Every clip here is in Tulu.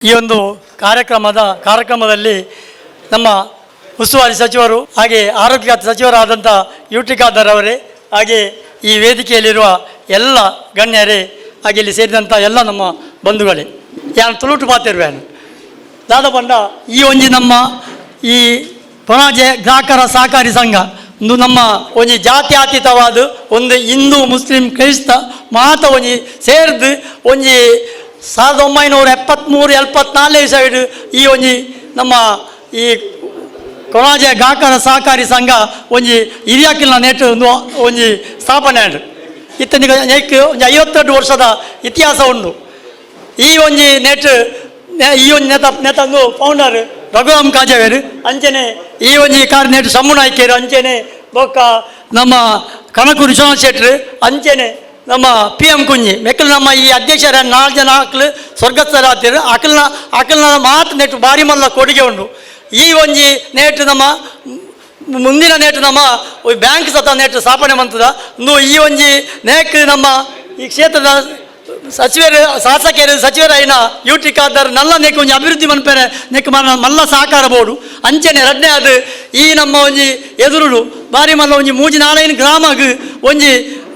ಈ ಒಂದು ಕಾರ್ಯಕ್ರಮದಲ್ಲಿ ನಮ್ಮ ಉಸ್ತುವಾರಿ ಸಚಿವರು, ಹಾಗೆ ಆರೋಗ್ಯ ಖಾತೆ ಸಚಿವರಾದಂಥ ಯು ಟಿ ಖಾದರ್ ಅವರೇ, ಹಾಗೆ ಈ ವೇದಿಕೆಯಲ್ಲಿರುವ ಎಲ್ಲ ಗಣ್ಯರೇ, ಹಾಗೆ ಇಲ್ಲಿ ಸೇರಿದಂಥ ಎಲ್ಲ ನಮ್ಮ ಬಂಧುಗಳೇ, ಯಾನ್ ತುಳುಟು ಪಾತೆರುವೆನು. ದಾದ ಪಂಡ, ಈ ಒಂಜಿ ನಮ್ಮ ಈ ಕೊಣಾಜೆ ಗ್ರಾಹಕರ ಸಹಕಾರಿ ಸಂಘ ಒಂದು ನಮ್ಮ ಒಂಜಿ ಜಾತ್ಯಾತೀತವಾದ, ಒಂದು ಹಿಂದೂ, ಮುಸ್ಲಿಂ, ಕ್ರೈಸ್ತ ಮಾತ ಒಂಜಿ ಸೇರ್ದು ಒಂಜಿ 1973, 74 ಸೈಡ್ ಈ ಒಂಜಿ ನಮ್ಮ ಈ ಕೊಣಾಜೆ ಗ್ರಾಹಕರ ಸಹಕಾರಿ ಸಂಘ ಒಂಜಿ ಹಿರಿಯಾಕಿಲ್ನ ನೇಟ್ ಒಂದು ಒಂಜಿ ಸ್ಥಾಪನೆ ಆಂಡ್. ಇತ್ತನಿಗ ನೆಕ್ ಒಂಜಿ 52 ವರ್ಷದ ಇತಿಹಾಸ ಉಂಡು. ಈ ಒಂಜಿ ನೆಟ್ ಈ ಒಂಜಿ ನೇತ ನೇತಂದು ಫೌಂಡರ್ ರಘುರಾಮ್ ಕಾಜವೇರು, ಅಂಚನೆ ಈ ಒಂಜಿ ಕಾರ್ ನೆಟ್ ಶಂಭು ನಾಯ್ಕೇರು, ಅಂಚನೆ ಬೊಕ್ಕ ನಮ್ಮ ಕನಕೂರು ವಿಶ್ವನಾಥ್ ಶೆಟ್ರು, ಅಂಚನೆ ನಮ್ಮ ಪಿ ಎಂ ಕುಂಜಿ ಮೆಕ್ಕಲು. ನಮ್ಮ ಈ ಅಧ್ಯಕ್ಷರ ನಾಲ್ಕು ಜನ ಅಕ್ಲು ಸ್ವರ್ಗಸ್ಥರಾತಿರು. ಅಕಲ್ನ ಅಕಲ್ನ ಮಾತು ನೆಟ್ಟು ಬಾರಿ ಮಲ್ಲ ಕೊಡುಗೆ ಉಂಡು. ಈ ಒಂಜಿ ನೇಟ್ ನಮ್ಮ ಮುಂದಿನ ನೇಟ್ ನಮ್ಮ ಬ್ಯಾಂಕ್ ಸತ ನೇಟ್ ಸ್ಥಾಪನೆ ಮಂತದ. ಇಂದು ಈ ಒಂಜಿ ನೇಕ್ ನಮ್ಮ ಈ ಕ್ಷೇತ್ರದ ಸಚಿವರು, ಶಾಸಕರು, ಸಚಿವರಾಯಿನ ಯು ಟಿ ಖಾದರ್ ನಲ್ಲ ನೆಕ್ ಒಂಜಿ ಅಭಿವೃದ್ಧಿ ಮನ್ಪೆರೆ ನೆಕ್ ಮಲ್ಲ ಮಲ್ಲ ಸಹಕಾರ ಬೋಡು. ಅಂಚನೆ ರಡ್ಡೆ ಅದು ಈ ನಮ್ಮ ಒಂಜಿ ಎದುರುಡು ಬಾರಿ ಮಲ್ಲ ಒಂಜಿ ಮೂಜಿ ನಾಲೈನ್ ಗ್ರಾಮಗ್ ಒಂಜಿ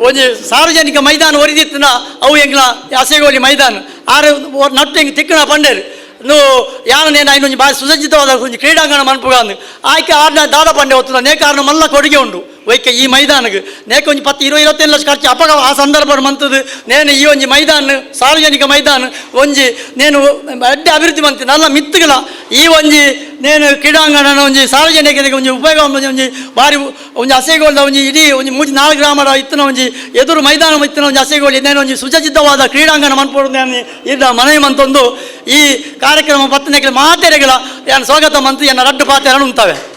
ಒಂಜಿ ಸಾರ್ವಜನಿಕ ಮೈದಾನ ಒರಿದಿತ್ತಿನ ಅವು ಎಂಗ್ಲ ಅಸೆಗೋಲಿ ಮೈದಾನ ಆರು ನಟ್ಟು ಎಂಗ್ ತಿಕ್ಕಣ ಪಂಡೇರು ನು ಯಾನ ಐನ್ ಒಂಜಿ ಬಾರಿ ಸುಸಜ್ಜಿತವಾದ ಒಂಜಿ ಕ್ರೀಡಾಂಗಣ ಮನ್ಪುಗಾಂದು ಆಯ್ಕೆ ಆರ್ನ ದಾದ ಪಂಡೆ ಹೊತ್ತು ನೇಕ ಆರ್ನ ಮಲ್ಲ ಕೊಡುಗೆ ಉಂಡು. ವೈಕೆ ಈ ಮೈದಾನಗ್ ನೇಕ ಒಂಜಿ 10, 20, 25 ಲಕ್ಷ ಖರ್ಚು ಅಪಗ ಆ ಸಂದರ್ಭ ಮಂತದ್ದು. ನೇನು ಈ ಒಂಜಿ ಮೈದಾನ, ಸಾರ್ವಜನಿಕ ಮೈದಾನ ಒಂಜಿ ನೇನು ಅಡ್ಡೆ ಅಭಿವೃದ್ಧಿ ಮಂತಿ ನಲ್ಲ ಮಿತ್ತುಗಳ ಈ ಒಂಜಿ ನೇನು ಕ್ರೀಡಾಂಗಣ ಒಂಜಿ ಸಾರ್ವಜನಿಕರಿಗೆ ಒಂಜಿ ಉಪಯೋಗ ಒಂಜಿ ಒಂಜಿ ಬಾರಿ ಒಂಜಿ ಅಸೆಗೋಲ್ದ ಒಂಜಿ ಇಡೀ ಒಂಜಿ ಮೂಜಿ ನಾಲ್ಕು ಗ್ರಾಮದ ಇತ್ತಿನ ಒಂಜಿ ಎದುರು ಮೈದಾನ ಇತ್ತಿನ ಒಂಜಿ ಅಸೆಗೋಲಿ ನೇನು ಒಂಜಿ ಸುಸಜ್ಜಿತವಾದ ಕ್ರೀಡಾಂಗಣ ಮನ್ಪೊಡು ಇದ್ದ ಮನವಿ ಮಂತೊಂದು ಈ ಕಾರ್ಯಕ್ರಮ ಪತ್ತನೆಗೆ ಮಾತೆರೆಗಳ ಯಾನ್ ಸ್ವಾಗತ ಮಂತು ಎನ್ನ ರಡ್ಡು ಪಾತೆರನು ಉಂತವೆ.